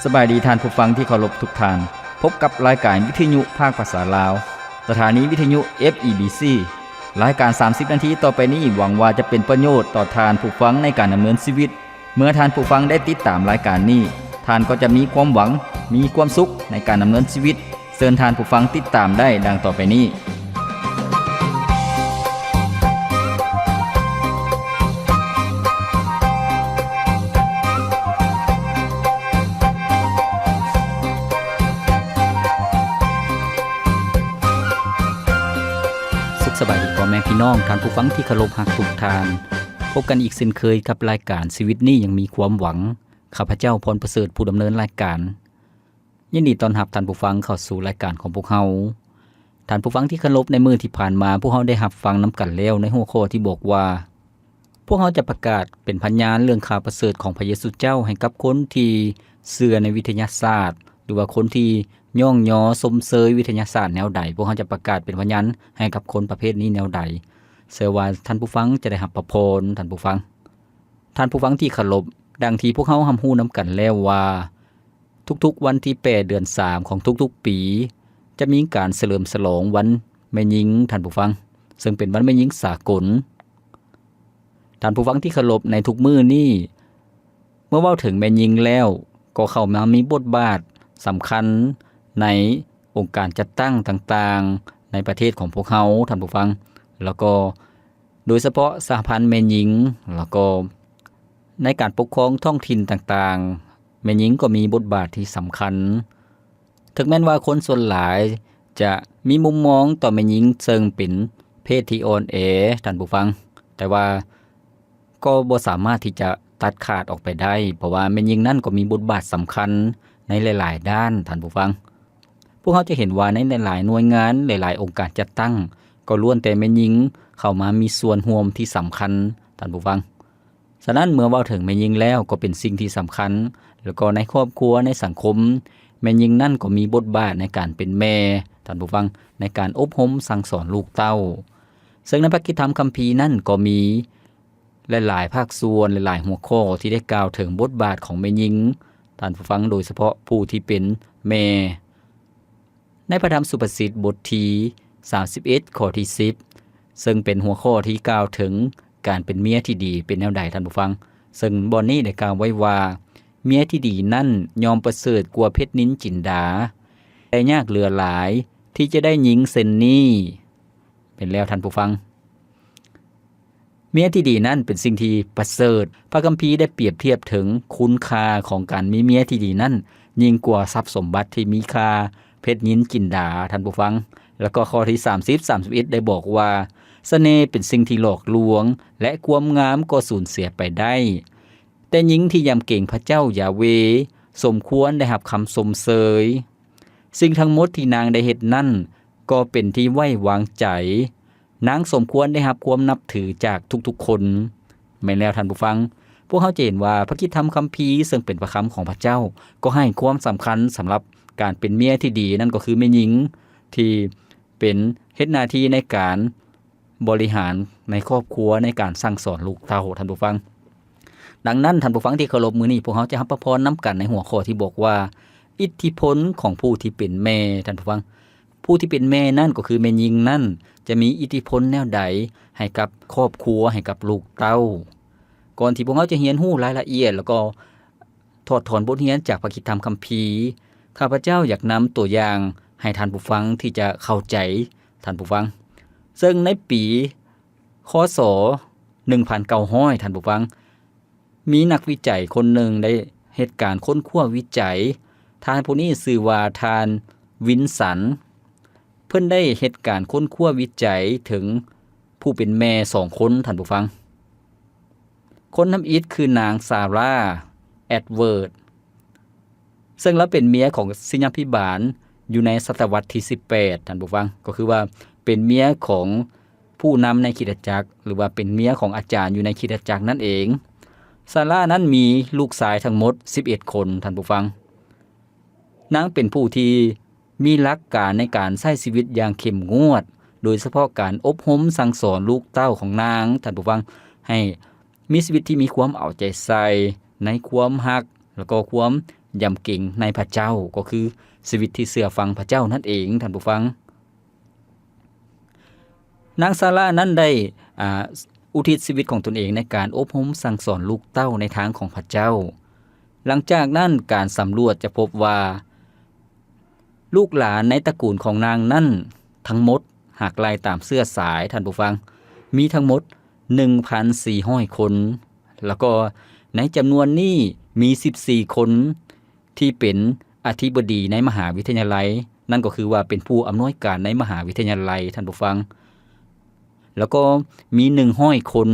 ສະບາຍດີທ່ານຜູ້ຟັງທີ່ເຄົາລົບທຸກທ່ານ. ພົບກັບລາຍການວິທະຍຸພາກພາສາລາວ, ສະຖານີວິທະຍຸ ເອັຟ ອີ ບີ ຊີ. ລາຍການສາມສິບນາທີຕໍ່ໄປນີ້ ຫວັງວ່າຈະເປັນປະໂຫຍດຕໍ່ທ່ານຜູ້ຟັງໃນການດຳເນີນຊີວິດ. ເມື່ອທ່ານຜູ້ຟັງໄດ້ຕິດຕາມລາຍການນີ້, ທ່ານກໍຈະມີຄວາມຫວັງ, ມີຄວາມສຸກໃນການດຳເນີນຊີວິດ. ເຊີນທ່ານຜູ້ຟັງຕິດຕາມໄດ້ດັ່ງຕໍ່ໄປນີ້. ສຸກສະບາຍດີພໍ່ແມ່ພີ່ນ້ອງ, ທ່ານຜູ້ຟັງທີ່ເຄົາລົບຮັກທຸກທ່ານ. ພົບກັນອີກເຊັ່ນເຄີຍກັບລາຍການຊີວິດນີ້ຍັງມີຄວາມຫວັງ. ຂ້າພະເຈົ້າ ພອນປະເສີດ ຜູ້ດຳເນີນລາຍການ. ຍິນດີຕ້ອນຮັບທ່ານຜູ້ຟັງເຂົ້າສູ່ລາຍການຂອງພວກເຮົາ. ທ່ານຜູ້ຟັງທີ່ເຄົາລົບ, ໃນມື້ທີ່ຜ່ານມາ ພວກເຮົາໄດ້ຮັບຟັງນຳກັນແລ້ວໃນຫົວຂໍ້ທີ່ບອກວ່າ ພວກເຮົາຈະປະກາດເປັນພະຍານເລື່ອງຂ່າວປະເສີດຂອງພະເຢຊູເຈົ້າໃຫ້ກັບຄົນທີ່ເຊື່ອໃນວິທະຍາສາດ ຫຼືວ່າຄົນທີ່ຍ້ອງຍໍຊົມເຊີຍວິທະຍາສາດແນວໃດ, ພວກເຮົາຈະປະກາດເປັນພະຍານໃຫ້ກັບຄົນປະເພດນີ້ແນວໃດ. ເຊື່ອວ່າທ່ານຜູ້ຟັງຈະໄດ້ຮັບພະພອນ, ທ່ານຜູ້ຟັງ. ທ່ານຜູ້ຟັງທີ່ເຄົາລົບ, ດັ່ງທີ່ພວກເຮົາຮັບຮູ້ນຳກັນແລ້ວວ່າ ທຸກໆວັນທີແປດເດືອນສາມຂອງທຸກໆປີ ຈະມີການສະເຫຼີມສະຫຼອງວັນແມ່ຍິງ, ທ່ານຜູ້ຟັງ, ເຊິ່ງເປັນວັນແມ່ຍິງສາກົນ. ທ່ານຜູ້ຟັງທີ່ເຄົາລົບ, ໃນທຸກມື້ນີ້ ເມື່ອເວົ້າເຖິງແມ່ຍິງແລ້ວ ກໍເຂົ້າມາມີບົດບາດສຳຄັນໃນອົງການຈັດຕັ້ງຕ່າງໆໃນປະເທດຂອງພວກເຮົາ, ທ່ານຜູ້ຟັງ, ແລ້ວກໍ ໂດຍສະເພາະສະຫະພັນແມ່ຍິງ ແລ້ວກໍໃນການປົກຄອງທ້ອງຖິ່ນຕ່າງໆ, ແມ່ຍິງກໍມີບົດບາດທີ່ສຳຄັນ. ເຖິງແມ່ນວ່າຄົນສ່ວນຫຼາຍຈະມີມຸມມອງຕໍ່ແມ່ຍິງເຊິ່ງເປັນເພດທີ່ອ່ອນແອ, ທ່ານຜູ້ຟັງ, ແຕ່ວ່າກໍບໍ່ສາມາດທີ່ຈະຕັດຂາດອອກໄປໄດ້, ເພາະວ່າແມ່ຍິງນັ້ນກໍມີບົດບາດສຳຄັນໃນຫຼາຍໆດ້ານ, ທ່ານຜູ້ຟັງ. ພວກເຮົາຈະເຫັນວ່າໃນຫຼາຍໆໜ່ວຍງານ, ຫຼາຍໆອົງການຈັດຕັ້ງ ກໍລ້ວນແຕ່ແມ່ຍິງເຂົ້າມາມີສ່ວນຮ່ວມທີ່ສຳຄັນ, ທ່ານຜູ້ຟັງ. ສະນັ້ນ ເມື່ອເວົ້າເຖິງແມ່ຍິງແລ້ວ ກໍເປັນສິ່ງທີ່ສຳຄັນ, ແລ້ວກໍໃນຄອບຄົວ, ໃນສັງຄົມ, ແມ່ຍິງນັ້ນກໍມີບົດບາດໃນການເປັນແມ່, ທ່ານຜູ້ຟັງ, ໃນການອົບຮົມສັ່ງສອນລູກເຕົ້າ. ເຊິ່ງໃນພະກິດທຳຄຳພີນັ້ນກໍມີ ຫຼາຍໆພາກສ່ວນ, ຫຼາຍໆຫົວຂໍ້ທີ່ໄດ້ກ່າວເຖິງບົດບາດຂອງແມ່ຍິງ, ທ່ານຜູ້ຟັງ, ໂດຍສະເພາະຜູ້ທີ່ເປັນແມ່. ໃນພະທຳສຸພາສິດບົດທີສາມສິບເອັດ ຂໍ້ທີສິບ ເຊິ່ງເປັນຫົວຂໍ້ທີ່ກ່າວເຖິງການເປັນເມຍທີ່ດີເປັນແນວໃດ, ທ່ານຜູ້ຟັງ, ເຊິ່ງບ່ອນນີ້ໄດ້ກ່າວໄວ້ວ່າ ເມຍທີ່ດີນັ້ນຍ່ອມປະເສີດກວ່າເພັດນິນຈິນດາ, ແຕ່ຍາກເຫຼືອຫຼາຍທີ່ຈະໄດ້ຍິງເຊັ່ນນີ້. ແມ່ນແລ້ວ, ທ່ານຜູ້ຟັງ. ເມຍທີ່ດີນັ້ນເປັນສິ່ງທີ່ປະເສີດ. ພະຄຳພີໄດ້ປຽບທຽບເຖິງຄຸນຄ່າຂອງການມີເມຍທີ່ດີນັ້ນ ຍິ່ງກວ່າຊັບສົມບັດທີ່ມີຄ່າເພັດນິນຈິນດາ, ທ່ານຜູ້ຟັງ. ແລ້ວກໍຂໍ້ທີສາມສິບ ສາມສິບເອັດ ໄດ້ບອກວ່າ, ສະເໜ່ເປັນສິ່ງທີ່ຫຼອກລວງ ແລະ ຄວາມງາມກໍສູນເສຍໄປໄດ້. ແຕ່ຍິງທີ່ຢຳເກງພະເຈົ້າຢາເວ ສົມຄວນໄດ້ຮັບຄຳຊົມເຊີຍ. ສິ່ງທັງໝົດທີ່ນາງໄດ້ເຮັດນັ້ນ ກໍເປັນທີ່ໄວ້ວາງໃຈ. ນາງສົມຄວນໄດ້ຮັບຄວາມນັບຖືຈາກທຸກໆຄົນ. ແມ່ນແລ້ວທ່ານຜູ້ຟັງ, ພວກເຮົາຈະເຫັນວ່າພະກິດທຳຄຳພີ ເຊິ່ງເປັນພະຄຳຂອງພະເຈົ້າ ກໍໃຫ້ຄວາມສຳຄັນສຳລັບການເປັນເມຍທີ່ດີ, ນັ້ນກໍຄືແມ່ຍິງທີ່ເປັນ ເຮັດໜ້າທີ່ໃນການບໍລິຫານໃນຄອບຄົວ, ໃນການສັ່ງສອນລູກເຕົ້າ, ທ່ານຜູ້ຟັງ. ດັ່ງນັ້ນ, ທ່ານຜູ້ຟັງທີ່ເຄົາລົບ, ມື້ນີ້ພວກເຮົາຈະຮັບພະພອນນຳກັນໃນຫົວຂໍ້ທີ່ບອກວ່າ ອິດທິພົນຂອງຜູ້ທີ່ເປັນແມ່, ທ່ານຜູ້ຟັງ. ຜູ້ທີ່ເປັນແມ່ນັ້ນກໍຄືແມ່ຍິງນັ້ນ ຈະມີອິດທິພົນແນວໃດໃຫ້ກັບຄອບຄົວ, ໃຫ້ກັບລູກເຕົ້າ? ກ່ອນທີ່ພວກເຮົາຈະຮຽນຮູ້ລາຍລະອຽດ ແລ້ວກໍຖອດຖອນບົດຮຽນຈາກພະຄຣິສຕະທຳຄຳພີ, ຂ້າພະເຈົ້າຢາກນຳຕົວຢ່າງໃຫ້ທ່ານຜູ້ຟັງທີ່ຈະເຂົ້າໃຈ, ທ່ານຜູ້ຟັງ. ເຊິ່ງໃນປີ ຄ.ສ. ໜຶ່ງພັນເກົ້າຮ້ອຍ ທ່ານຜູ້ຟັງ, ມີນັກວິໄຈຄົນໜຶ່ງໄດ້ເຮັດການຄົ້ນຄວ້າວິໄຈ. ທ່ານຜູ້ນີ້ຊື່ວ່າທ່ານ ວິນສັນ. ເພິ່ນໄດ້ເຮັດການຄົ້ນຄວ້າວິໄຈເຖິງຜູ້ເປັນແມ່ສອງຄົນ, ທ່ານຜູ້ຟັງ. ຄົນທຳອິດຄືນາງ ຊາຣາ ແອັດເວີດ ເຊິ່ງລາວເປັນເມຍຂອງສິດຍາພິບານຢູ່ໃນສະຕະວັດທີສິບແປດ, ທ່ານຜູ້ຟັງ, ກໍຄືວ່າເປັນເມຍຂອງຜູ້ນຳໃນຄຣິສຕະຈັກ ຫຼືວ່າເປັນເມຍຂອງອາຈານຢູ່ໃນຄຣິສຕະຈັກນັ້ນເອງ. ຊາຣານັ້ນມີລູກຊາຍທັງໝົດສິບເອັດຄົນ, ທ່ານຜູ້ຟັງ. ນາງເປັນຜູ້ທີ່ມີຫຼັກການໃນການໃຊ້ຊີວິດຢ່າງເຂັ້ມງວດ, ໂດຍສະເພາະການອົບຮົມສັ່ງສອນລູກເຕົ້າຂອງນາງ, ທ່ານຜູ້ຟັງ, ໃຫ້ມີຊີວິດທີ່ມີຄວາມເອົາໃຈໃສ່ໃນຄວາມຮັກ ແລ້ວກໍຄວາມ ຢຳເກງໃນພະເຈົ້າ ກໍຄືຊີວິດທີ່ເຊື່ອຟັງພະເຈົ້ານັ້ນເອງ ທ່ານຜູ້ຟັງ. ນາງຊາຣານັ້ນໄດ້ ອ່າ ອຸທິດຊີວິດຂອງຕົນເອງໃນການອົບຮົມສັ່ງສອນລູກເຕົ້າໃນທາງຂອງພະເຈົ້າ. ຫຼັງຈາກນັ້ນ ການສຳຫຼວດຈະພົບວ່າ ລູກຫຼານໃນຕະກູນຂອງນາງນັ້ນ ທັງໝົດ ຫາກໄລ່ຕາມເຊື້ອສາຍ ທ່ານຜູ້ຟັງ ມີທັງໝົດ ໜຶ່ງພັນສີ່ຮ້ອຍຄົນ ແລ້ວກໍໃນຈຳນວນນີ້ມີສິບສີ່ຄົນທີ່ເປັນອະທິບໍດີໃນມະຫາວິທະຍາໄລ, ນັ້ນກໍຄືວ່າເປັນຜູ້ອຳນວຍການໃນມະຫາວິທະຍາໄລ ທ່ານຜູ້ຟັງ. ແລ້ວກໍມີໜຶ່ງຮ້ອຍຄົນ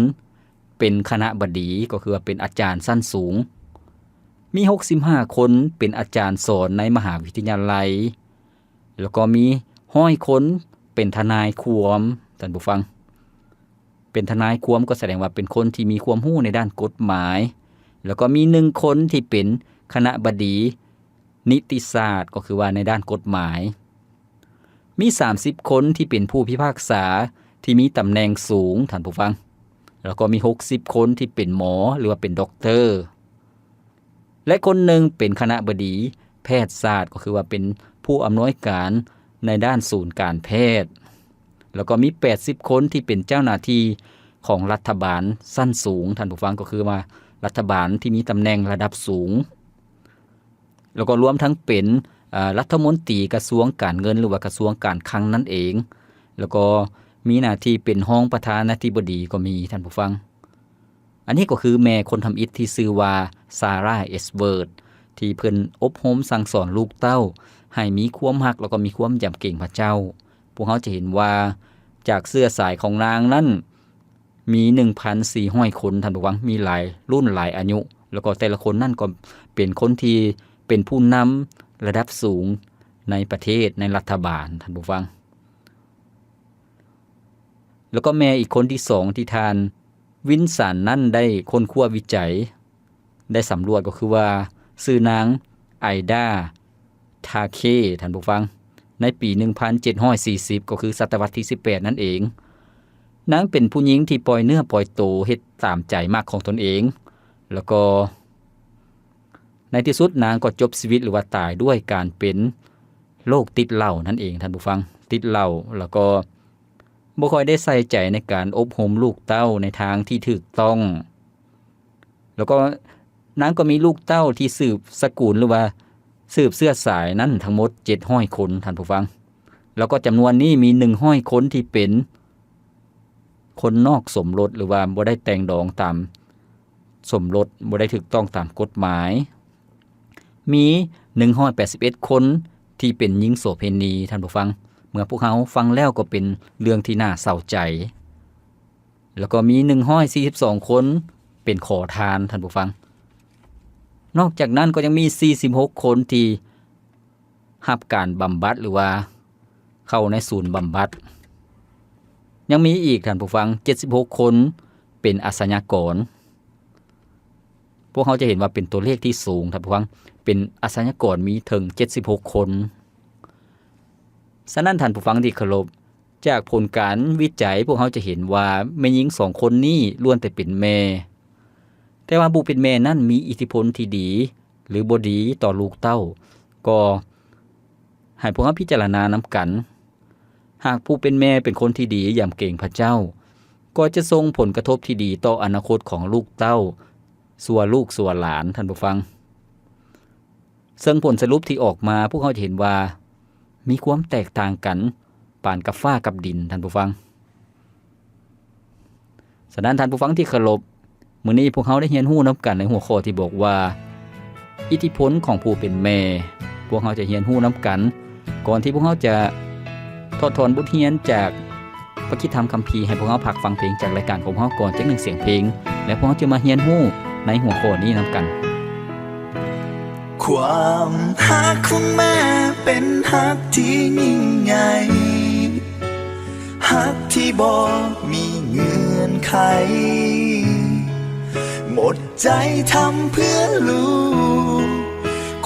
ເປັນຄະນະບະດີ, ກໍຄືວ່າເປັນອາຈານຊັ້ນສູງ. ມີຫົກສິບຫ້າຄົນເປັນອາຈານສອນໃນມະຫາວິທະຍາໄລ, ແລ້ວກໍມີຮ້ອຍຄົນເປັນທະນາຍຄວາມ, ທ່ານຜູ້ຟັງ. ເປັນທະນາຍຄວາມກໍສະແດງວ່າເປັນຄົນທີ່ມີຄວາມຮູ້ໃນດ້ານກົດໝາຍ, ແລ້ວກໍມີໜຶ່ງຄົນທີ່ເປັນຄະນະບະດີນິຕິສາດ, ກໍຄືວ່າໃນດ້ານກົດໝາຍ. ມີສາມສິບຄົນທີ່ເປັນຜູ້ພິພາກສາທີ່ມີຕຳແໜ່ງສູງ, ທ່ານຜູ້ຟັງ, ແລ້ວກໍມີຫົກສິບຄົນທີ່ເປັນໝໍ ຫຼືວ່າເປັນດັອກເຕີ ແລະ ຄົນໜຶ່ງເປັນຄະນະບະດີແພດສາດ, ກໍຄືວ່າເປັນຜູ້ອຳນວຍການໃນດ້ານສູນການແພດ, ແລ້ວກໍມີແປດສິບຄົນທີ່ເປັນເຈົ້າໜ້າທີ່ຂອງລັດຖະບານຊັ້ນສູງ, ທ່ານຜູ້ຟັງ, ກໍຄືວ່າລັດຖະບານທີ່ມີຕຳແໜ່ງລະດັບສູງ. ແລ້ວກໍລວມທັງເປັນ ເອີ ລັດຖະມົນຕີກະຊວງການເງິນ ຫຼືວ່າກະຊວງການຄັງນັ້ນເອງ, ແລ້ວກໍມີໜ້າທີ່ເປັນຮອງປະທານາທິບໍດີກໍມີ, ທ່ານຜູ້ຟັງ. ອັນນີ້ກໍຄືແມ່ຄົນທຳອິດທີ່ຊື່ວ່າ Sarah Ellsworth ທີ່ເພິ່ນອົບຮົມສັ່ງສອນລູກເຕົ້າໃຫ້ມີຄວາມຮັກ ແລ້ວກໍມີຄວາມຢຳເກງພະເຈົ້າ. ພວກເຮົາຈະເຫັນວ່າຈາກເຊື້ອສາຍຂອງນາງນັ້ນ ມີໜຶ່ງພັນສີ່ຮ້ອຍຄົນ, ທ່ານຜູ້ຟັງ, ມີຫຼາຍລຸ້ນຫຼາຍອາຍຸ, ແລ້ວກໍແຕ່ລະຄົນນັ້ນກໍເປັນຄົນທີ່ເປັນຜູ້ນຳລະດັບສູງໃນປະເທດ, ໃນລັດຖະບານ, ທ່ານຜູ້ຟັງ. ແລ້ວກໍແມ່ອີກຄົນທີສອງທີ່ທ່ານວິນສັນນັ້ນໄດ້ຄົ້ນຄວ້າວິໄຈ ໄດ້ສຳຫຼວດກໍຄືວ່າ ຊື່ນາງ ໄອດາ ທາເຄ ທ່ານຜູ້ຟັງ, ໃນປີໜຶ່ງພັນເຈັດຮ້ອຍສີ່ສິບ ກໍຄືສະຕະວັດທີສິບແປດນັ້ນເອງ. ນາງເປັນຜູ້ຍິງທີ່ປ່ອຍເນື້ອປ່ອຍໂຕ ເຮັດຕາມໃຈມັກຂອງຕົນເອງ, ແລ້ວກໍໃນທີ່ສຸດນາງກໍຈົບຊີວິດ ຫຼືວ່າຕາຍດ້ວຍການເປັນໂລກຕິດເຫຼົ້ານັ້ນເອງ, ທ່ານຜູ້ຟັງ, ຕິດເຫຼົ້າ, ແລ້ວກໍ ບໍ່ຄ່ອຍໄດ້ໃສ່ໃຈໃນການອົບຮົມລູກເຕົ້າໃນທາງທີ່ຖືກຕ້ອງ. ແລ້ວກໍນາງກໍມີລູກເຕົ້າທີ່ສືບສະກຸນ ຫຼືວ່າສືບເຊື້ອສາຍນັ້ນທັງໝົດເຈັດຮ້ອຍຄົນ, ທ່ານຜູ້ຟັງ. ແລ້ວກໍຈຳນວນນີ້ມີໜຶ່ງຮ້ອຍຄົນທີ່ເປັນຄົນນອກສົມລົດ ຫຼືວ່າບໍ່ໄດ້ແຕ່ງດອງຕາມ ສົມລົດບໍ່ໄດ້ຖືກຕ້ອງຕາມກົດໝາຍ. ມີໜຶ່ງຮ້ອຍແປດສິບເອັດຄົນທີ່ເປັນຍິງໂສເພນີ, ທ່ານຜູ້ຟັງ. ເມື່ອພວກເຮົາຟັງແລ້ວກໍເປັນເລື່ອງທີ່ໜ້າເສົ້າໃຈ. ແລ້ວກໍມີໜຶ່ງຮ້ອຍສີ່ສິບສອງຄົນເປັນຂໍທານ, ທ່ານຜູ້ຟັງ. ນອກຈາກນັ້ນກໍຍັງມີສີ່ສິບຫົກຄົນທີ່ ຮັບການບຳບັດ ຫຼືວ່າເຂົ້າໃນສູນບຳບັດ. ຍັງມີອີກ, ທ່ານຜູ້ຟັງ, ເຈັດສິບຫົກຄົນເປັນອາຊະຍາກອນ. ພວກເຮົາຈະເຫັນວ່າເປັນຕົວເລກທີ່ສູງ, ທ່ານຜູ້ຟັງ, ເປັນອາຊະຍາກອນມີເຖິງເຈັດສິບຫົກຄົນ. ສະນັ້ນ, ທ່ານຜູ້ຟັງທີ່ເຄົາລົບ, ຈາກຜົນການວິໄຈ ພວກເຮົາຈະເຫັນວ່າແມ່ຍິງສອງຄົນນີ້ລ້ວນແຕ່ເປັນແມ່. ແຕ່ວ່າຜູ້ເປັນແມ່ນັ້ນມີອິດທິພົນທີ່ດີ ຫຼື ບໍ່ດີຕໍ່ລູກເຕົ້າ, ກໍໃຫ້ພວກເຮົາພິຈາລະນານຳກັນ. ຫາກຜູ້ເປັນແມ່ເປັນຄົນທີ່ດີ ຢຳເກງພະເຈົ້າ, ກໍຈະສົ່ງຜົນກະທົບທີ່ດີຕໍ່ອະນາຄົດຂອງລູກເຕົ້າ ຊົ່ວລູກຊົ່ວຫຼານ, ທ່ານຜູ້ຟັງ. ເຊິ່ງຜົນສະຫຼຸບທີ່ອອກມາ ພວກເຮົາຈະເຫັນວ່າມີຄວາມແຕກຕ່າງກັນປານກັບຟ້າກັບດິນ, ທ່ານຜູ້ຟັງ. ສະນັ້ນ, ທ່ານຜູ້ຟັງທີ່ເຄົາລົບ, ມື້ນີ້ພວກເຮົາໄດ້ຮຽນຮູ້ນຳກັນໃນຫົວຂໍ້ທີ່ບອກວ່າ ອິດທິພົນຂອງຜູ້ເປັນແມ່. ພວກເຮົາຈະຮຽນຮູ້ນຳກັນ. ກ່ອນທີ່ພວກເຮົາຈະຖອດຖອນບົດຮຽນຈາກ ພະຄຣິສຕະທຳຄຳພີ ໃຫ້ພວກເຮົາພັກຟັງເພງຈາກລາຍການຂອງເຮົາກ່ອນຈັກໜຶ່ງສຽງເພງ ແລະ ພວກເຮົາຈະມາຮຽນຮູ້ໃນຫົວຂໍ້ນີ້ນຳກັນ. ຄວາມຮັກຂອງແມ່ເປັນຮັກທີ່ຍິ່ງໃຫຍ່, ຮັກທີ່ບໍ່ມີເງື່ອນໄຂ, ໝົດໃຈທຳເພື່ອລູ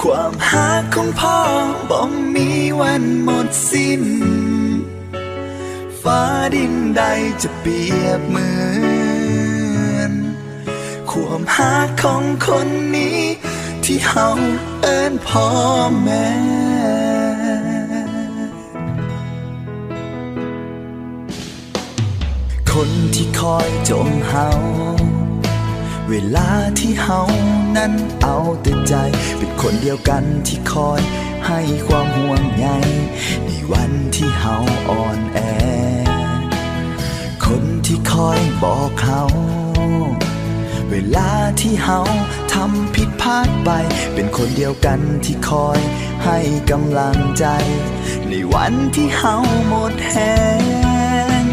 ກ. ຄວາມຮັກຂອງພໍ່ບໍ່ມີວັນໝົດສິ້ນ. ຟ້າດິນໃດຈະປຽບເໝືອນ ຄວາມຮັກຂອງຄົນນີ້ ທີ່ເຮົາເອີ້ນພໍ່ແມ່. ຄົນທີ່ຄອຍຈົ່ມເຮົາ ເວລາທີ່ເຮົານັ້ນເອົາແຕ່ໃຈ, ເປັນຄົນດຽວກັນທີ່ຄອຍໃຫ້ຄວາມຫ່ວງໃຍ ໃນວັນທີ່ເຮົາອ່ອນແອ. ຄົນທີ່ຄອຍບອກເຮົາ ເວລາທີ່ເຮົາທຳຜິດພາດໄປ, ເປັນຄົນດຽວກັນທີ່ຄອຍໃຫ້ກຳລັງໃຈ ໃນວັນທີ່ເຮົາໝົດແຮງ.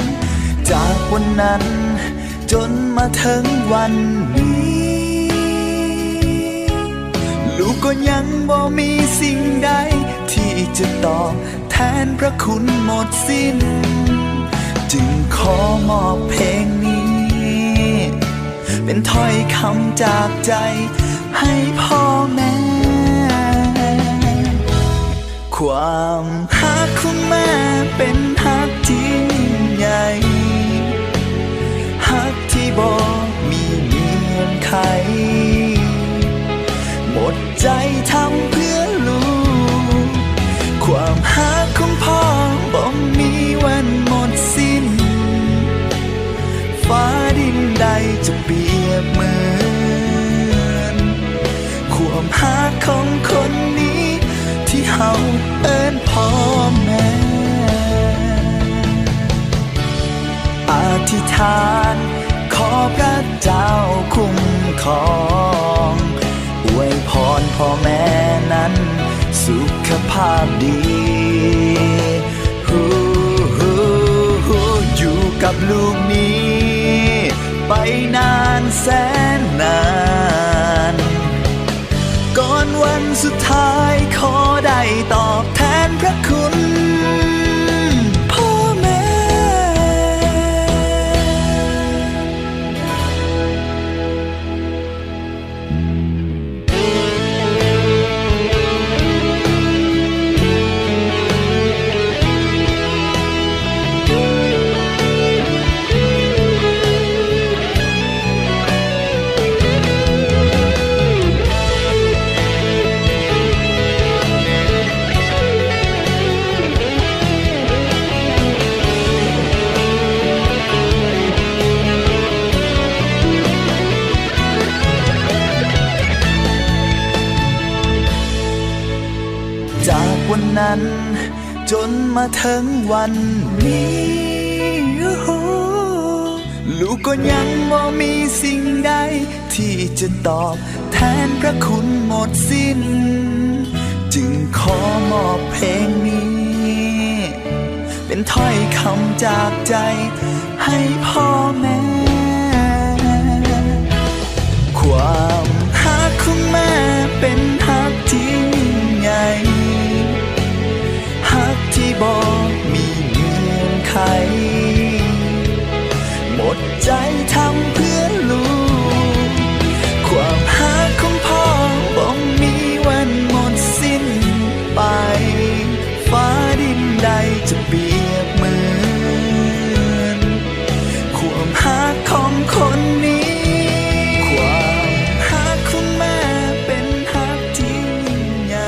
ຈາກວັນນັ້ນຈົນມາເຖິງວັນນີ້ ລູກກໍຍັງບໍ່ມີສິ່ງໃດທີ່ຈະຕອບ ແທນພະຄຸນໝົດສິ້ນ ຈຶ່ງຂໍມອບເພງນີ້ ເປັນຖ້ອຍຄຳຈາກໃຈໃຫ້ພໍ່ແມ່. ຄວາມຮັກຂອງແມ່ເປັນຮັກທີ່ຍິ່ງໃຫຍ່ ຮັກທີ່ບໍ່ມີເງື່ອນໄຂ ໝົດ ໃຈທຳເພື່ອລູກ ຄວາມຮັກຂອງພໍ່ບໍ່ມີວັນໝົດສິ້ນ ຟ້າດິນໃດຈະປຽບເໝືອນ ຄວາມຮັກຂອງຄົນນີ້ ທີ່ເຮົາເອີ້ນພໍ່ແມ່. ອະທິຖານຂໍພະເຈົ້າຄຸ້ມຄອງ ອວຍພອນພໍ່ແມ່ນັ້ນສຸຂະພາບດີ ຮູ້ ຮູ້ ຮູ້ ຢູ່ກັບລູກນີ້ໄປນານແສນນານ. ກ່ອນວັນສຸດທ້າຍ ຂໍໄດ້ຕອບແທນພະຄຸນພໍ່ແມ່. ຈາກວັນນັ້ນຈົນມາເຖິງວັນນີ້ ລູກກໍຍັງບໍ່ມີສິ່ງໃດທີ່ຈະຕອບແທນພະຄຸນໝົດສິ້ນ ຈຶ່ງຂໍມອບເພງນີ້ ເປັນຖ້ອຍຄຳຈາກໃຈໃຫ້ພໍ່ແມ່. ຄວາມຮັກຂອງແມ່ເປັນຮັກທີ່ຍິ່ງໃຫຍ່ ຮັກທີ່ບໍ່ມີເງື່ອນໄຂ ໝົດໃຈທຳເພື່ອລູກ ຄວາມຮັກຂອງພໍ່ບໍ່ມີວັນໝົດສິ້ນໄປ ຟ້າດິນໃດຈະປຽບເໝືອນ ຄວາມຮັກຂອງຄົນນີ້ ຄວາມຮັກຂອງແມ່ເປັນຮັກທີ່ຍິ່ງໃຫຍ່.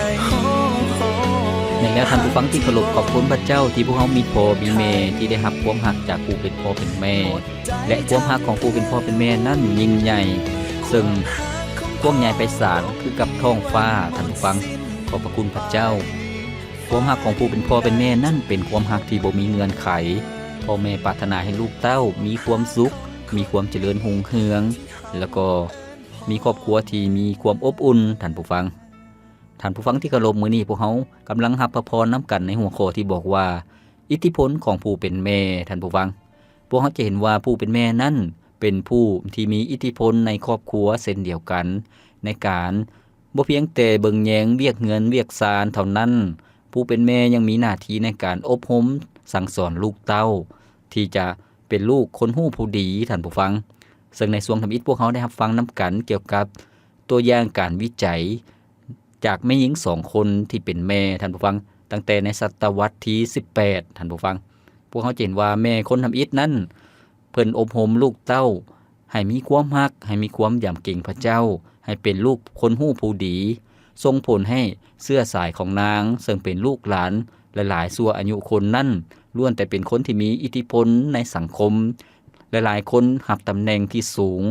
ແມ່ນແລ້ວທ່ານຜູ້ຟັງທີ່ເຄົາລົບ, ຂອບຄຸນພະເຈົ້າທີ່ພວກເຮົາມີພໍ່ມີແມ່ ທີ່ໄດ້ຮັບຄວາມຮັກຈາກຜູ້ເປັນພໍ່ເປັນແມ່ ແລະ ຄວາມຮັກຂອງຜູ້ເປັນພໍ່ເປັນແມ່ນັ້ນຍິ່ງໃຫຍ່ ເຊິ່ງກວ້າງໃຫຍ່ໄພສານຄືກັບທ້ອງຟ້າ, ທ່ານຜູ້ຟັງ, ຂອບພະຄຸນພະເຈົ້າ. ຄວາມຮັກຂອງຜູ້ເປັນພໍ່ເປັນແມ່ນັ້ນເປັນຄວາມຮັກທີ່ບໍ່ມີເງື່ອນໄຂ. ພໍ່ແມ່ປາດຖະໜາໃຫ້ລູກເຕົ້າມີຄວາມສຸກ, ມີຄວາມຈະເລີນຮຸ່ງເຮືອງ ແລ້ວກໍມີຄອບຄົວທີ່ມີຄວາມອົບອຸ່ນ, ທ່ານຜູ້ຟັງ. ທ່ານຜູ້ຟັງທີ່ເຄົາລົບ, ມື້ນີ້ພວກເຮົາກຳລັງຮັບພະພອນນຳກັນໃນຫົວຂໍ້ທີ່ບອກວ່າ ອິດທິພົນຂອງຜູ້ເປັນແມ່, ທ່ານຜູ້ຟັງ. ພວກເຮົາຈະເຫັນວ່າຜູ້ເປັນແມ່ນັ້ນເປັນຜູ້ທີ່ມີອິດທິພົນໃນຄອບຄົວເຊັ່ນດຽວກັນ ໃນການ ບໍ່ພຽງແຕ່ເບິ່ງແຍງວຽກເຮືອນວຽກຊານເທົ່ານັ້ນ, ຜູ້ເປັນແມ່ຍັງມີໜ້າທີ່ໃນການອົບຮົມສັ່ງສອນລູກເຕົ້າ ທີ່ຈະເປັນລູກຄົນຮູ້ຜູ້ດີ, ທ່ານຜູ້ຟັງ. ເຊິ່ງໃນຊ່ວງທຳອິດພວກເຮົາໄດ້ຮັບຟັງນຳກັນກ່ຽວກັບຕົວຢ່າງການວິໄຈຈາກແມ່ຍິງສອງຄົນທີ່ເປັນແມ່, ທ່ານຜູ້ຟັງ, ຕັ້ງແຕ່ໃນສະຕະວັດທີສິບແປດ, ທ່ານຜູ້ຟັງ. ພວກເຮົາຈະເຫັນວ່າແມ່ຄົນທຳອິດນັ້ນ ເພິ່ນອົບຮົມລູກເຕົ້າ ໃຫ້ມີຄວາມຮັກ, ໃຫ້ມີຄວາມຢຳເກງພະເຈົ້າ, ໃຫ້ເປັນລູກຄົນຮູ້ຜູ້ດີ, ສົ່ງຜົນໃຫ້ເຊື້ອສາຍຂອງນາງ ເຊິ່ງເປັນລູກຫຼານຫຼາຍໆຊົ່ວອາຍຸຄົນນັ້ນ ລ້ວນແຕ່ເປັນຄົນທີ່ມີອິດທິພົນໃນສັງຄົມ, ຫຼາຍໆຄົນຮັບຕຳແໜ່ງທີ່ສູງ,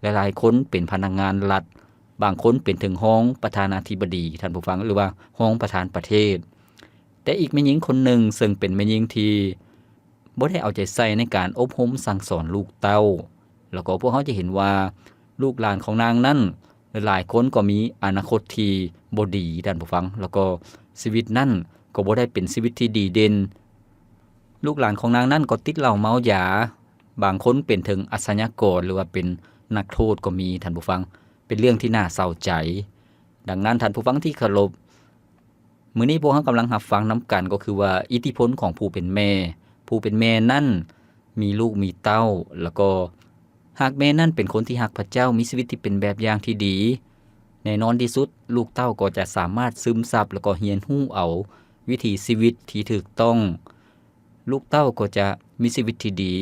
ຫຼາຍໆຄົນເປັນພະນັກງານລັດ, ບາງຄົນເປັນເຖິງຮອງປະທານາທິບໍດີ, ທ່ານຜູ້ຟັງ, ຫຼືວ່າຮອງປະທານປະເທດ. ແຕ່ອີກແມ່ຍິງຄົນໜຶ່ງ ເຊິ່ງເປັນແມ່ຍິງທີ່ບໍ່ໄດ້ເອົາໃຈໃສ່ໃນການອົບຮົມສັ່ງສອນລູກເຕົ້າ, ແລ້ວກໍພວກເຮົາຈະເຫັນວ່າລູກຫຼານຂອງນາງນັ້ນ ຫຼາຍໆຄົນກໍມີອະນາຄົດທີ່ບໍ່ດີ, ທ່ານຜູ້ຟັງ, ແລ້ວກໍຊີວິດນັ້ນກໍບໍ່ໄດ້ເປັນຊີວິດທີ່ດີເດັ່ນ. ລູກຫຼານຂອງນາງນັ້ນກໍຕິດເຫຼົ້າເມົາຢາ, ບາງຄົນເປັນເຖິງອາຊະຍາກອນ ຫຼືວ່າເປັນນັກໂທດກໍມີ, ທ່ານຜູ້ຟັງ, ເປັນເລື່ອງທີ່ໜ້າເສົ້າໃຈ. ດັ່ງນັ້ນ, ທ່ານຜູ້ຟັງທີ່ເຄົາລົບ, ມື້ນີ້ພວກເຮົາກຳລັງຮັບຟັງນຳກັນ ກໍຄືວ່າອິດທິພົນຂອງຜູ້ເປັນແມ່. ຜູ້ເປັນແມ່ນັ້ນມີລູກມີເຕົ້າ, ແລ້ວກໍຫາກແມ່ນັ້ນເປັນຄົນທີ່ຮັກພະເຈົ້າ, ມີຊີວິດທີ່ເປັນແບບຢ່າງທີ່ດີ, ແນ່ນອນທີ່ສຸດ ລູກເຕົ້າກໍຈະສາມາດຊຶມຊັບ ແລ້ວກໍຮຽນຮູ້ເອົາວິຖີຊີວິດທີ່ຖືກຕ້ອງ. ລູກເຕົ້າກໍຈະມີຊີວິດທີ່ດີ.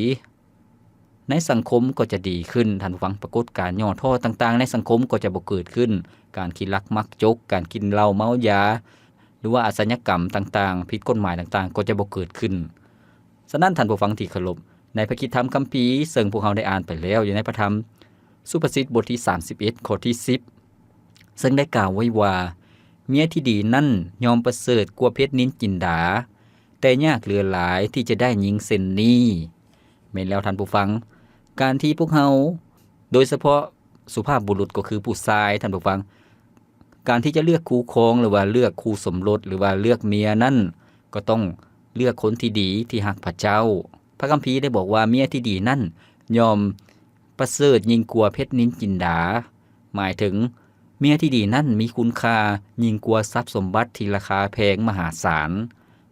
ໃນສັງຄົມກໍຈະດີຂຶ້ນ, ທ່ານຜູ້ຟັງ, ປາກົດການຫຍໍ້ທໍ້ຕ່າງໆໃນສັງຄົມກໍຈະບໍ່ເກີດຂຶ້ນ, ການຂີ້ລັກມັກຈົກ, ການກິນເຫຼົ້າເມົາຢາ ຫຼືວ່າອາຊະຍາກຳຕ່າງໆ ຜິດກົດໝາຍຕ່າງໆ ກໍຈະບໍ່ເກີດຂຶ້ນ. ສະນັ້ນ, ທ່ານຜູ້ຟັງທີ່ເຄົາລົບ, ໃນພະຄຣິສຕະທຳຄຳພີ ເຊິ່ງພວກເຮົາໄດ້ອ່ານໄປແລ້ວ ຢູ່ໃນພະທຳສຸພາສິດບົດທີສາມສິບເອັດ ຂໍ້ທີສິບ ເຊິ່ງໄດ້ກ່າວໄວ້ວ່າ, ເມຍທີ່ດີນັ້ນຍ່ອມປະເສີດກວ່າເພັດນິນຈິນດາ, ແຕ່ຍາກເຫຼືອຫຼາຍທີ່ຈະໄດ້ຍິງເຊັ່ນນີ້. ແມ່ນແລ້ວທ່ານຜູ້ຟັງ, ການທີ່ພວກເຮົາ, ໂດຍສະເພາະສຸພາບບຸລຸດກໍຄືຜູ້ຊາຍ, ທ່ານຜູ້ຟັງ, ການທີ່ຈະເລືອກຄູ່ຄອງ ຫຼືວ່າເລືອກຄູ່ສົມລົດ ຫຼືວ່າເລືອກເມຍນັ້ນ ກໍຕ້ອງເລືອກຄົນທີ່ດີ ທີ່ຮັກພະເຈົ້າ. ພະຄຳພີໄດ້ບອກວ່າ ເມຍທີ່ດີນັ້ນຍ່ອມປະເສີດຍິ່ງກວ່າເພັດນິນຈິນດາ, ໝາຍເຖິງເມຍທີ່ດີນັ້ນມີຄຸນຄ່າຍິ່ງກວ່າຊັບສົມບັດທີ່ລາຄາແພງມະຫາສານ.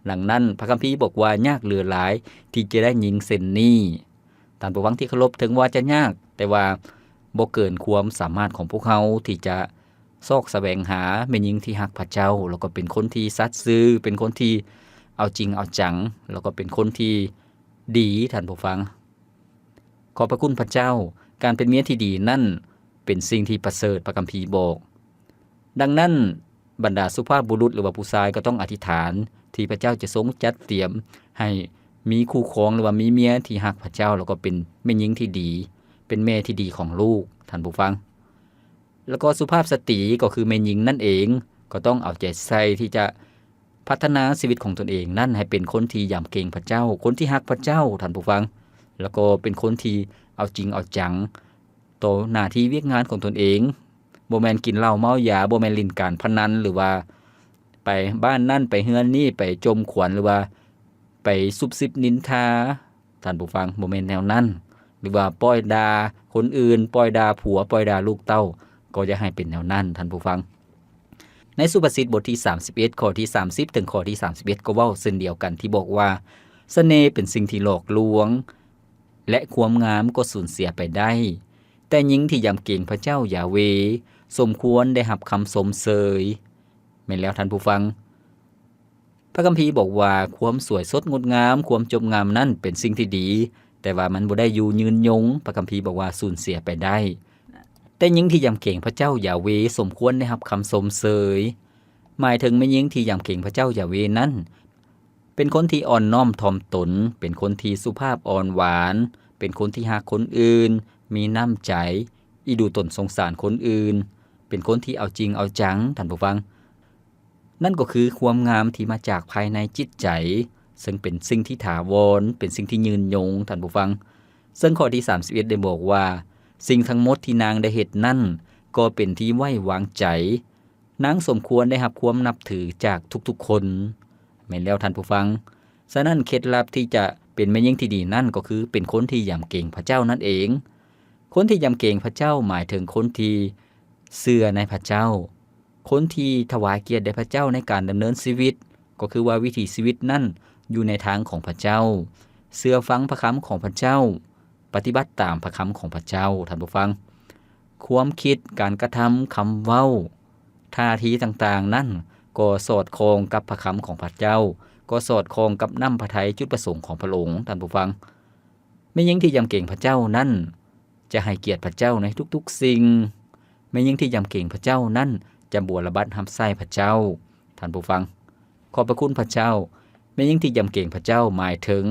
ດັ່ງນັ້ນ, ພະຄຳພີບອກວ່າ ຍາກເຫຼືອຫຼາຍທີ່ຈະໄດ້ຍິງເຊັ່ນນີ້. ທ່ານຜູ້ຟັງທີ່ເຄົາລົບ, ເຖິງວ່າຈະຍາກ, ແຕ່ວ່າບໍ່ເກີນຄວາມສາມາດຂອງພວກເຮົາທີ່ຈະຊອກສະແຫວງຫາແມ່ຍິງທີ່ຮັກພະເຈົ້າ, ແລ້ວກໍເປັນຄົນທີ່ສັດຊື່, ເປັນຄົນທີ່ເອົາຈິງເອົາຈັງ, ແລ້ວກໍເປັນຄົນທີ່ດີ, ທ່ານຜູ້ຟັງ. ຂອບພະຄຸນພະເຈົ້າ, ການເປັນເມຍທີ່ດີນັ້ນເປັນສິ່ງທີ່ປະເສີດ, ພະຄຳພີບອກ. ດັ່ງນັ້ນ, ບັນດາສຸພາບບຸລຸດ ຫຼືວ່າຜູ້ຊາຍກໍຕ້ອງອະທິຖານ ທີ່ພະເຈົ້າຈະຊົງຈັດຕຽມໃຫ້ມີຄູ່ຄອງ ຫຼືວ່າມີເມຍທີ່ຮັກພະເຈົ້າ ແລ້ວກໍເປັນແມ່ຍິງທີ່ດີ, ເປັນແມ່ທີ່ດີຂອງລູກ, ທ່ານຜູ້ຟັງ. ແລ້ວກໍສຸພາບສະຕີ ກໍຄືແມ່ຍິງນັ້ນເອງ, ກໍຕ້ອງເອົາໃຈໃສ່ທີ່ຈະພັດທະນາຊີວິດຂອງຕົນເອງນັ້ນໃຫ້ເປັນຄົນທີ່ຢຳເກງພະເຈົ້າ, ຄົນທີ່ຮັກພະເຈົ້າ, ທ່ານຜູ້ຟັງ, ແລ້ວກໍເປັນຄົນທີ່ເອົາຈິງເອົາຈັງຕໍ່ໜ້າທີ່ວຽກງານຂອງຕົນເອງ, ບໍ່ແມ່ນກິນເຫຼົ້າເມົາຢາ, ບໍ່ແມ່ນຫຼິ້ນການພະນັນ ຫຼືວ່າໄປບ້ານນັ້ນ, ໄປເຮືອນນີ້, ໄປຈົ່ມຂວັນ ຫຼືວ່າໄປຊຸບຊິບນິນທາ, ທ່ານຜູ້ຟັງ, ບໍ່ແມ່ນແນວນັ້ນ. ຫຼືວ່າປ່ອຍດ່າຄົນອື່ນ, ປ່ອຍດ່າຜົວ, ປ່ອຍດ່າລູກເຕົ້າ, ກໍຢ່າໃຫ້ເປັນແນວນັ້ນ, ທ່ານຜູ້ຟັງ. ໃນສຸພາສິດບົດທີສາມສິບເອັດ ຂໍ້ທີສາມສິບ ເຖິງຂໍ້ທີສາມສິບເອັດ ກໍເວົ້າເຊັ່ນດຽວກັນ ທີ່ບອກວ່າ, ສະເໜ່ເປັນສິ່ງທີ່ຫຼອກລວງ ແລະ ຄວາມງາມກໍສູນເສຍໄປໄດ້, ແຕ່ຍິງທີ່ຢຳເກງພະເຈົ້າຢາເວ ສົມຄວນໄດ້ຮັບຄຳຊົມເຊີຍ. ແມ່ນແລ້ວທ່ານຜູ້ຟັງ, ພະຄຳພີບອກວ່າ ຄວາມສວຍສົດງົດງາມ, ຄວາມຈົບງາມນັ້ນເປັນສິ່ງທີ່ດີ, ແຕ່ວ່າມັນບໍ່ໄດ້ຢູ່ຍືນຍົງ, ພະຄຳພີບອກວ່າສູນເສຍໄປໄດ້. ແຕ່ຍິງທີ່ຢຳເກງພະເຈົ້າຢາເວສົມຄວນໄດ້ຮັບຄຳຊົມເຊີຍ, ໝາຍເຖິງແມ່ຍິງທີ່ຢຳເກງພະເຈົ້າຢາເວນັ້ນ ເປັນຄົນທີ່ອ່ອນນ້ອມຖ່ອມຕົນ, ເປັນຄົນທີ່ສຸພາບອ່ອນຫວານ, ເປັນຄົນທີ່ຮັກຄົນອື່ນ, ມີນ້ຳໃຈ, ອີດູຕົນສົງສານຄົນອື່ນ, ເປັນຄົນທີ່ເອົາຈິງເອົາຈັງ, ທ່ານຜູ້ຟັງ. ນັ້ນກໍຄືຄວາມງາມທີ່ມາຈາກພາຍໃນຈິດໃຈ, ເຊິ່ງເປັນສິ່ງທີ່ຖາວອນ, ເປັນສິ່ງທີ່ຍືນຍົງ, ທ່ານຜູ້ຟັງ. ເຊິ່ງຂໍ້ທີສາມສິບເອັດ ໄດ້ບອກວ່າ, ສິ່ງທັງໝົດທີ່ນາງໄດ້ເຮັດນັ້ນ ກໍເປັນທີ່ໄວ້ວາງໃຈ. ນາງສົມຄວນໄດ້ຮັບຄວາມນັບຖືຈາກທຸກໆຄົນ. ແມ່ນແລ້ວທ່ານຜູ້ຟັງ. ສະນັ້ນ ເຄັດລັບທີ່ຈະເປັນແມ່ຍິງທີ່ດີນັ້ນ ກໍຄືເປັນຄົນທີ່ຢຳເກງພະເຈົ້ານັ້ນເອງ. ຄົນທີ່ຢຳເກງພະເຈົ້າ ໝາຍເຖິງຄົນທີ່ເຊື່ອໃນພະເຈົ້າ, ຄົນທີ່ຖວາຍກຽດແດ່ພະເຈົ້າໃນການດຳເນີນຊີວິດ, ກໍຄືວ່າວິຖີຊີວິດນັ້ນຢູ່ໃນທາງຂອງພະເຈົ້າ, ເຊື່ອຟັງພະຄຳຂອງພະເຈົ້າ, ປະຕິບັດຕາມພະຄຳຂອງພະເຈົ້າ, ທ່ານຜູ້ຟັງ. ຄວາມຄິດ, ການກະທຳ, ຄຳເວົ້າ, ທ່າທີຕ່າງໆນັ້ນ ກໍສອດຄ່ອງກັບພະຄຳຂອງພະເຈົ້າ, ກໍສອດຄ່ອງກັບນ້ຳພະໄທຈຸດປະສົງຂອງພະອົງ, ທ່ານຜູ້ຟັງ. ແມ່ຍິງທີ່ຢຳເກງພະເຈົ້ານັ້ນ ຈະໃຫ້ກຽດພະເຈົ້າໃນທຸກໆສິ່ງ, ແມ່ຍິງທີ່ຢຳເກງພະເຈົ້ານັ້ນຈະບົວລະບັດຮັບໃຊ້ພະເຈົ້າ. ທ່ານຜູ້ຟັງ, ຂອບພະຄຸນພະເຈົ້າ. ແມ່ຍິງທີ່ຢຳເກງພະເຈົ້າໝາຍເຖິງ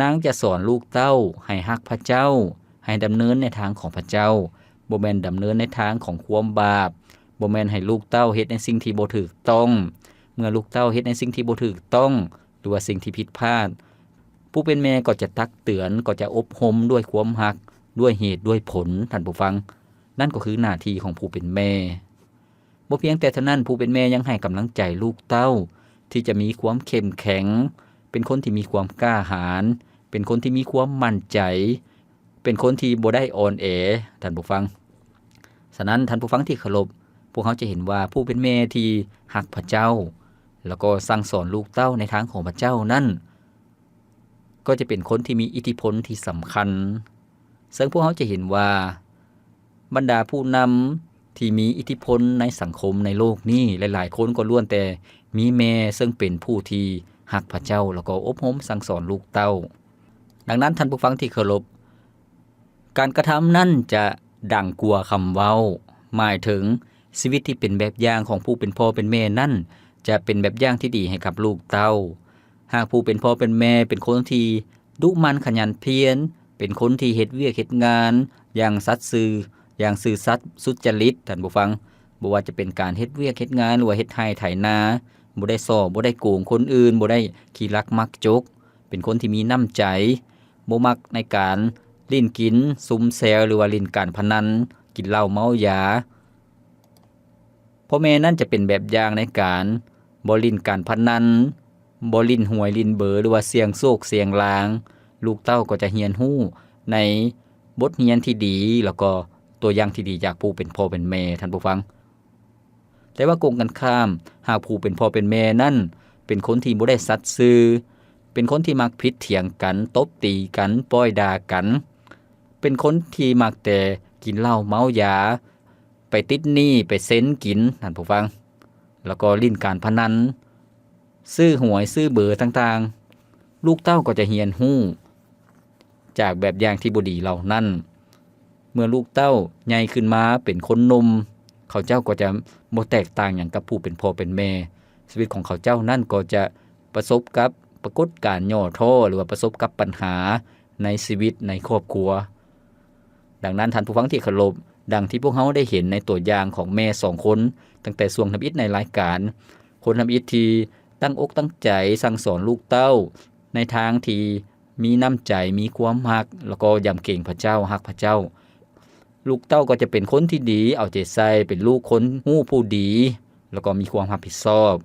ນາງຈະສອນລູກເຕົ້າໃຫ້ຮັກພະເຈົ້າ, ໃຫ້ດຳເນີນໃນທາງຂອງພະເຈົ້າ, ບໍ່ແມ່ນດຳເນີນໃນທາງຂອງຄວາມບາບ, ບໍ່ແມ່ນໃຫ້ລູກເຕົ້າເຮັດໃນສິ່ງທີ່ບໍ່ຖືກຕ້ອງ. ເມື່ອລູກເຕົ້າເຮັດໃນສິ່ງທີ່ບໍ່ຖືກຕ້ອງ ຫຼືວ່າສິ່ງທີ່ຜິດພາດ, ຜູ້ເປັນແມ່ກໍຈະຕັກເຕືອນ, ກໍຈະອົບຮົມດ້ວຍຄວາມຮັກ, ດ້ວຍເຫດດ້ວຍຜົນ, ທ່ານຜູ້ຟັງ. ນັ້ນກໍຄືໜ້າທີ່ຂອງຜູ້ເປັນແມ່. ບໍ່ພຽງແຕ່ເທົ່ານັ້ນ, ຜູ້ເປັນແມ່ຍັງໃຫ້ກຳລັງໃຈລູກເຕົ້າທີ່ຈະມີຄວາມເຂັ້ມແຂງ, ເປັນຄົນທີ່ມີຄວາມກ້າຫານ, ເປັນຄົນທີ່ມີຄວາມໝັ້ນໃຈ, ເປັນຄົນທີ່ບໍ່ໄດ້ອ່ອນແອ, ທ່ານຜູ້ຟັງ. ສະນັ້ນ, ທ່ານຜູ້ຟັງທີ່ເຄົາລົບ, ພວກເຮົາຈະເຫັນວ່າຜູ້ເປັນແມ່ທີ່ຮັກພະເຈົ້າ ແລ້ວກໍສັ່ງສອນລູກເຕົ້າໃນທາງຂອງພະເຈົ້ານັ້ນ ກໍຈະເປັນຄົນທີ່ມີອິດທິພົນທີ່ສຳຄັນ. ເຊິ່ງພວກເຮົາຈະເຫັນວ່າ ບັນດາຜູ້ນຳທີ່ມີອິດທິພົນໃນສັງຄົມໃນໂລກນີ້ ຫຼາຍໆຄົນກໍລ້ວນແຕ່ມີແມ່ເຊິ່ງເປັນຜູ້ທີ່ຮັກພະເຈົ້າ ແລ້ວກໍອົບຮົມສັ່ງສອນລູກເຕົ້າ. ດັ່ງນັ້ນ, ທ່ານຜູ້ຟັງທີ່ເຄົາລົບ, ການກະທຳນັ້ນຈະດັງກວ່າຄຳເວົ້າ, ໝາຍເຖິງຊີວິດທີ່ເປັນແບບຢ່າງຂອງຜູ້ເປັນພໍ່ເປັນແມ່ນັ້ນ ຈະເປັນແບບຢ່າງທີ່ດີໃຫ້ກັບລູກເຕົ້າ. ຫາກຜູ້ເປັນພໍ່ເປັນແມ່ເປັນຄົນທີ່ດຸໝັ່ນຂະຫຍັນພຽນ, ເປັນຄົນທີ່ເຮັດວຽກເຮັດງານຢ່າງສັດຊື່, ຢ່າງຊື່ສັດສຸດຈະລິດ, ທ່ານຜູ້ຟັງ, ບໍ່ວ່າຈະເປັນການເຮັດວຽກເຮັດງານ ຫຼືວ່າເຮັດໄຮ່ໄຖນາ, ບໍ່ໄດ້ສໍ້, ບໍ່ໄດ້ໂກງຄົນອື່ນ, ບໍ່ໄດ້ຂີ້ລັກມັກຈົກ, ເປັນຄົນທີ່ມີນ້ຳໃຈ, ບໍ່ມັກໃນການຫຼິ້ນກິນຊຸມແຊວ ຫຼືວ່າຫຼິ້ນການພະນັນ, ກິນເຫຼົ້າເມົາຢາ. ພໍ່ແມ່ນັ້ນຈະເປັນແບບຢ່າງໃນການບໍ່ຫຼິ້ນການພະນັນ, ບໍ່ຫຼິ້ນຫວຍຫຼິ້ນເບີ ຫຼືວ່າສ່ຽງໂຊກສ່ຽງລາງ. ລູກເຕົ້າກໍຈະຮຽນຮູ້ໃນບົດຮຽນທີ່ດີ ແລ້ວກໍຕົວຢ່າງທີ່ດີຈາກຜູ້ເປັນພໍ່ເປັນແມ່, ທ່ານຜູ້ຟັງ. ແຕ່ວ່າກົງກັນຂ້າມ, ຫາກຜູ້ເປັນພໍ່ເປັນແມ່ນັ້ນເປັນຄົນທີ່ບໍ່ໄດ້ສັດຊື່, ເປັນຄົນທີ່ມັກຜິດຖຽງກັນ, ຕົບຕີກັນ, ປ້ອຍດ່າກັນ, ເປັນຄົນທີ່ມັກແຕ່ກິນເຫຼົ້າເມົາຢາ, ໄປຕິດໜີ້, ໄປເຊັນກິນ, ທ່ານຜູ້ຟັງ, ແລ້ວກໍຫຼິ້ນການພະນັນ, ຊື້ຫວຍ, ຊື້ເບີຕ່າງໆ. ລູກເຕົ້າກໍຈະຮຽນຮູ້ຈາກແບບຢ່າງທີ່ບໍ່ດີເຫຼົ່ານັ້ນ. ເມື່ອລູກເຕົ້າໃຫຍ່ຂຶ້ນມາເປັນຄົນໜຸ່ມ, ເຂົາເຈົ້າກໍຈະບໍ່ແຕກຕ່າງຫຍັງກັບຜູ້ເປັນພໍ່ເປັນແມ່. ຊີວິດຂອງເຂົາເຈົ້ານັ້ນກໍຈະປະສົບກັບປາກົດການຫຍໍ້ທໍ້ ຫຼືວ່າປະສົບກັບບັນຫາໃນຊີວິດໃນຄອບຄົວ. ດັ່ງນັ້ນ, ທ່ານຜູ້ຟັງທີ່ເຄົາລົບ, ດັ່ງທີ່ພວກເຮົາໄດ້ເຫັນໃນຕົວຢ່າງຂອງແມ່ສອງຄົນ ຕັ້ງແຕ່ຊ່ວງທຳອິດໃນລາຍການ, ຄົນທຳອິດທີ່ຕັ້ງອົກຕັ້ງໃຈສັ່ງສອນລູກເຕົ້າໃນທາງທີ່ມີນ້ຳໃຈ, ມີຄວາມຮັກ, ແລ້ວກໍຢຳເກງພະເຈົ້າ, ຮັກພະເຈົ້າ. ລູກເຕົ້າກໍຈະເປັນຄົນທີ່ດີ, ເອົາໃຈໃສ່, ເປັນລູກຄົນຮູ້ຜູ້ດີ, ແລ້ວກໍມີຄວາມຮັບຜິດຊອບ.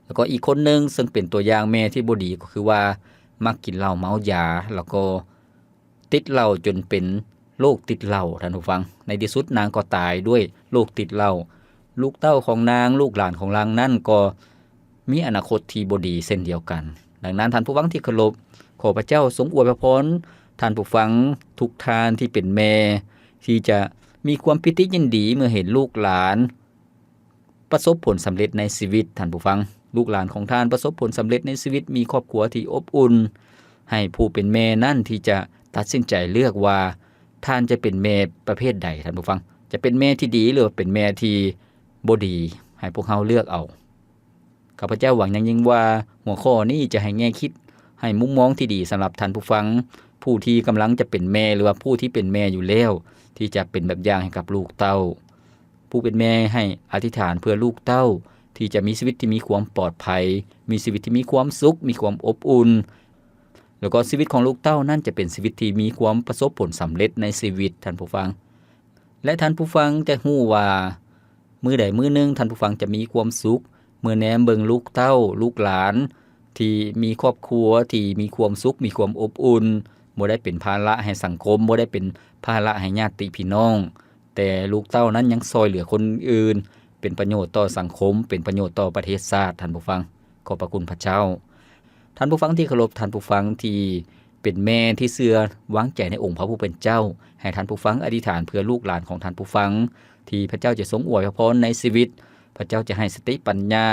ແລ້ວກໍອີກຄົນໜຶ່ງເຊິ່ງເປັນຕົວຢ່າງແມ່ທີ່ບໍ່ດີ ກໍຄືວ່າມັກກິນເຫຼົ້າເມົາຢາ ແລ້ວກໍຕິດເຫຼົ້າຈົນເປັນໂລກຕິດເຫຼົ້າ, ທ່ານຜູ້ຟັງ. ໃນທີ່ສຸດນາງກໍຕາຍດ້ວຍໂລກຕິດເຫຼົ້າ. ລູກເຕົ້າຂອງນາງ, ລູກຫຼານຂອງນາງນັ້ນກໍມີອະນາຄົດທີ່ບໍ່ດີເຊັ່ນດຽວກັນ. ດັ່ງນັ້ນ, ທ່ານຜູ້ຟັງທີ່ເຄົາລົບ, ຂໍພະເຈົ້າຊົງອວຍພະພອນທ່ານຜູ້ຟັງທຸກທ່ານທີ່ເປັນແມ່ ທີ່ຈະມີຄວາມປີຕິຍິນດີເມື່ອເຫັນລູກຫຼານ ປະສົບຜົນສຳເລັດໃນຊີວິດ, ທ່ານຜູ້ຟັງ. ລູກຫຼານຂອງທ່ານປະສົບຜົນສຳເລັດໃນຊີວິດ, ມີຄອບຄົວທີ່ອົບອຸ່ນ, ໃຫ້ຜູ້ເປັນແມ່ນັ້ນທີ່ຈະຕັດສິນໃຈເລືອກວ່າທ່ານຈະເປັນແມ່ປະເພດໃດ, ທ່ານຜູ້ຟັງ. ຈະເປັນແມ່ທີ່ດີ ຫຼືວ່າເປັນແມ່ທີ່ບໍ່ດີ, ໃຫ້ພວກເຮົາເລືອກເອົາ. ຂ້າພະເຈົ້າຫວັງຢ່າງຍິ່ງວ່າຫົວຂໍ້ນີ້ຈະໃຫ້ແງ່ຄິດ, ໃຫ້ມຸມມອງທີ່ດີສຳລັບທ່ານຜູ້ຟັງ, ຜູ້ທີ່ກຳລັງຈະເປັນແມ່ ຫຼືວ່າຜູ້ທີ່ເປັນແມ່ຢູ່ແລ້ວ, ທີ່ຈະເປັນແບບຢ່າງໃຫ້ກັບລູກເຕົ້າ. ຜູ້ເປັນແມ່ໃຫ້ອະທິຖານເພື່ອລູກເຕົ້າ ທີ່ຈະມີຊີວິດທີ່ມີຄວາມປອດໄພ, ມີຊີວິດທີ່ມີຄວາມສຸກ, ມີຄວາມອົບອຸ່ນ, ແລ້ວກໍຊີວິດຂອງລູກເຕົ້ານັ້ນຈະເປັນຊີວິດທີ່ມີຄວາມປະສົບຜົນສຳເລັດໃນຊີວິດ, ທ່ານຜູ້ຟັງ. ແລະ ທ່ານຜູ້ຟັງຈະຮູ້ວ່າ ມື້ໃດມື້ໜຶ່ງທ່ານຜູ້ຟັງຈະມີຄວາມສຸກ ເມື່ອແນມເບິ່ງລູກເຕົ້າ, ລູກຫຼານ ທີ່ມີຄອບຄົວທີ່ມີຄວາມສຸກ, ມີຄວາມອົບອຸ່ນ, ບໍ່ໄດ້ເປັນພາລະໃຫ້ສັງຄົມ, ບໍ່ໄດ້ເປັນພາລະໃຫ້ຍາດຕິພີ່ນ້ອງ, ແຕ່ລູກເຕົ້ານັ້ນຍັງຊ່ອຍເຫຼືອຄົນອື່ນ, ເປັນປະໂຫຍດຕໍ່ສັງຄົມ, ເປັນປະໂຫຍດຕໍ່ປະເທດຊາດ, ທ່ານຜູ້ຟັງ. ຂອບພະຄຸນພະເຈົ້າ. ທ່ານຜູ້ຟັງທີ່ເຄົາລົບ, ທ່ານຜູ້ຟັງທີ່ເປັນແມ່ທີ່ເຊື່ອວາງໃຈໃນອົງພະຜູ້ເປັນເຈົ້າ, ໃຫ້ທ່ານຜູ້ຟັງອະທິຖານເພື່ອລູກຫຼານຂອງທ່ານຜູ້ຟັງ, ທີ່ພະເຈົ້າຈະຊົງອວຍພະພອນໃນຊີວິດ, ພະເຈົ້າຈະໃຫ້ສະຕິປັນຍາ,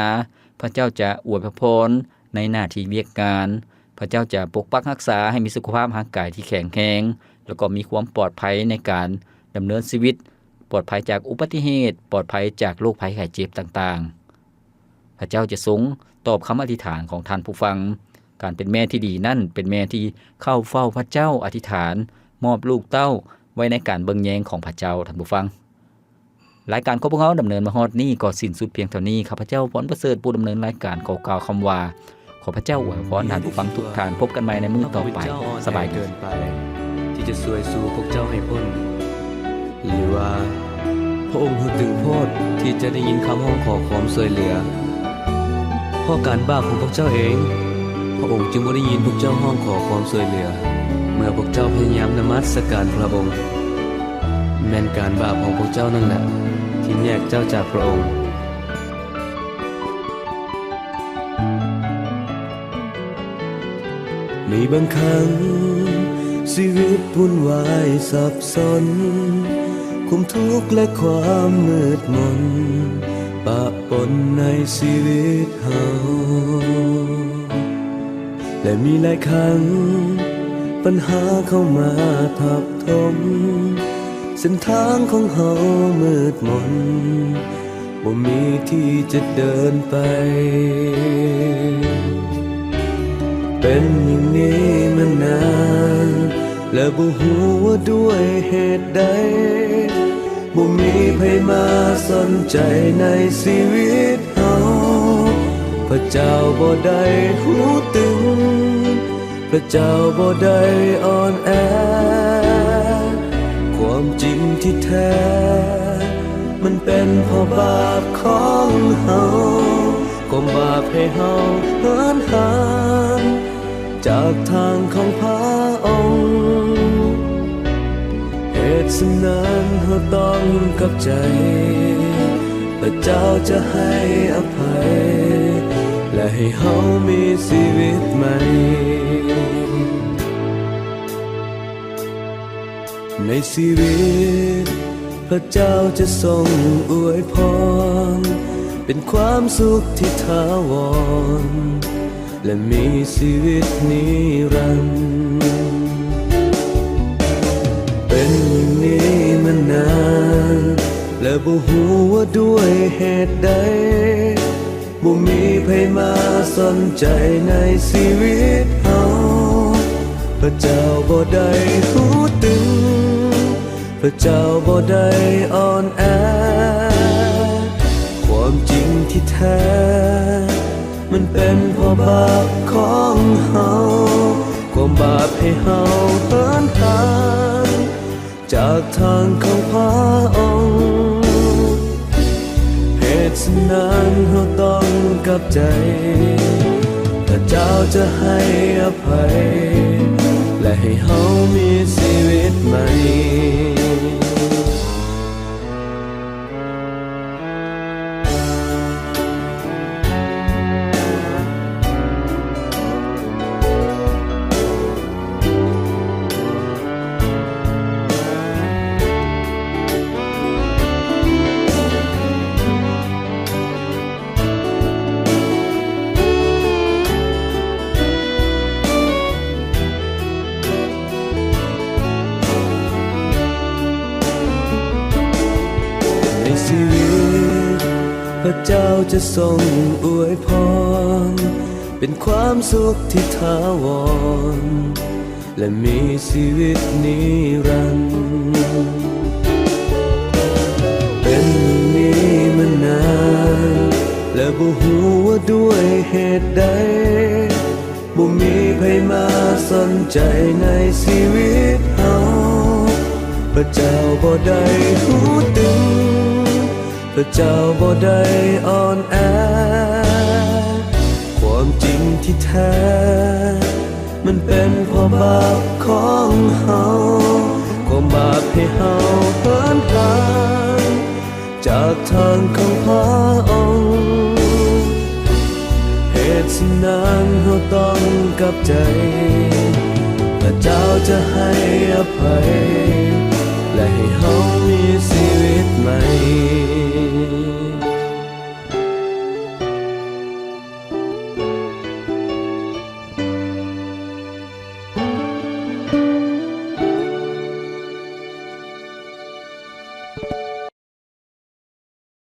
ພະເຈົ້າຈະອວຍພະພອນໃນໜ້າທີ່ວຽກງານ, ພະເຈົ້າຈະປົກປັກຮັກສາໃຫ້ມີສຸຂະພາບຮ່າງກາຍທີ່ແຂງແຮງ, ແລ້ວກໍມີຄວາມປອດໄພໃນການດຳເນີນຊີວິດ, ປອດໄພຈາກອຸບັດຕິເຫດ, ປອດໄພຈາກໂລກໄພໄຂ້ເຈັບຕ່າງໆ. ພະເຈົ້າຈະຊົງຕອບຄຳອະທິຖານຂອງທ່ານຜູ້ຟັງ. ການເປັນແມ່ທີ່ດີນັ້ນ ເປັນແມ່ທີ່ເຂົ້າເຝົ້າພະເຈົ້າ, ອະທິຖານ, ມອບລູກເຕົ້າໄວ້ໃນການເບິ່ງແຍງຂອງພະເຈົ້າ. ທ່ານຜູ້ຟັງ, ລາຍການຂອງພວກເຮົາດຳເນີນມາຮອດນີ້ກໍສິ້ນສຸດພຽງເທົ່ານີ້. ຂ້າພະເຈົ້າ ພອນປະເສີດ ຜູ້ດຳເນີນລາຍການ ຂໍກ່າວຄຳວ່າ ຂໍພະເຈົ້າອວຍພອນທ່ານຜູ້ຟັງທຸກທ່ານ. ພົບກັນໃໝ່ໃນມື້ຕໍ່ໄປ. ສະບາຍດີ. ທີ່ຈະຊ່ວຍຊູພວກເຈົ້າໃຫ້ພົ້ນ ຫຼືວ່າ ພະອົງຮູ້ຕຶງໂພດທີ່ຈະໄດ້ຍິນຄຳຮ້ອງຂໍຄວາມຊ່ວຍເຫຼືອ. ເພາະການບາບຂອງພວກເຈົ້າເອງ, ພະອົງຈຶ່ງບໍ່ໄດ້ຍິນພວກເຈົ້າຮ້ອງຂໍຄວາມຊ່ວຍເຫຼືອ ເມື່ອພວກເຈົ້າພະຍາຍາມນະມັດສະການພະອົງ. ແມ່ນການບາບຂອງພວກເຈົ້ານັ້ນແຫຼະ ທີ່ແຍກເຈົ້າຈາກພະອົງ. ໃນບາງຄັ້ງ ຊີວິດວຸ່ນວາຍສັບສົນ, ຄວາມທຸກ ແລະ ຄວາມມືດມົນ ປະປົນໃນຊີວິດເຮົາ ແລະ ມີຫຼາຍຄັ້ງ ບັນຫາເຂົ້າມາທັບ ທົມ, ເສັ້ນທາງຂອງເຮົາມືດມົນ ບໍ່ມີທີ່ຈະເດີນໄປ. ເປັນຢ່າງນີ້ມານານ ແລະ ບໍ່ຮູ້ວ່າດ້ວຍເຫດໃດ ບໍ່ມີໃຜມາສົນໃຈໃນຊີວິດເຮົາ. ພະເຈົ້າບໍ່ໄດ້ຮູ້ຕຶງ ພະເຈົ້າບໍ່ໄດ້ອ່ອນແອ. ຄວາມຈິງທີ່ແທ້ ມັນເປັນເພາະບາບຂອງເຮົາ, ຄວາມບາບໃຫ້ເຮົາເຫີນຫ່າງຈາກທາງຂອງພະອົງ. ເຫດສະນັ້ນເຮົາຕ້ອງກັບໃຈ, ພະເຈົ້າຈະໃຫ້ອະໄພ ແລະ ໃຫ້ເຮົາມີຊີວິດໃໝ່. ໃນຊີວິດ ພະເຈົ້າຈະຊົງອວຍພອນ ເປັນຄວາມສຸກທີ່ຖາວອນ ແລະ ມີຊີວິດນິລັນ. ເປັນຢ່າງນີ້ມານານ ແລະ ບໍ່ຮູ້ວ່າດ້ວຍເຫດໃດ ບໍ່ມີໃຜມາສົນໃຈໃນຊີວິດເຮົາ. ພະເຈົ້າບໍ່ໄດ້ຮູ້ຕຶງ ພະເຈົ້າບໍ່ໄດ້ອ່ອນແອ. ຄວາມຈິງທີ່ແທ້ ມັນເປັນເພາະບາບຂອງເຮົາ, ຄວາມບາບໃຫ້ເຮົາເຫີນຫ່າງຈາກທາງຂອງພະອົງ. ເຫດສະນັ້ນເຮົາຕ້ອງກັບໃຈ, ພະເຈົ້າຈະໃຫ້ອະໄພ ແລະ ໃຫ້ເຮົາມີຊີວິດໃໝ່. ໃນຊີວິດ ພະເຈົ້າຈະຊົງອວຍພອນ ເປັນຄວາມສຸກທີ່ຖາວອນ ແລະ ມີຊີວິດນິລັນ. ເປັນຢ່າງນີ້ມານານ ແລະ ບໍ່ຮູ້ວ່າດ້ວຍເຫດໃດ ບໍ່ມີໃຜມາສົນໃຈໃນຊີວິດເຮົາ. ພະເຈົ້າບໍ່ໄດ້ຮູ້ຕຶງ ພະເຈົ້າບໍ່ໄດ້ອ່ອນແອ. ຄວາມຈິງທີ່ແທ້ ມັນເປັນເພາະບາບຂອງເຮົາ, ຄວາມບາບໃຫ້ເຮົາເຫີນຫ່າງຈາກທາງຂອງພະອົງ. ເຫດສະນັ້ນເຮົາຕ້ອງກັບໃຈ, ພະເຈົ້າຈະໃຫ້ອະໄພ ແລະ ໃຫ້ເຮົາ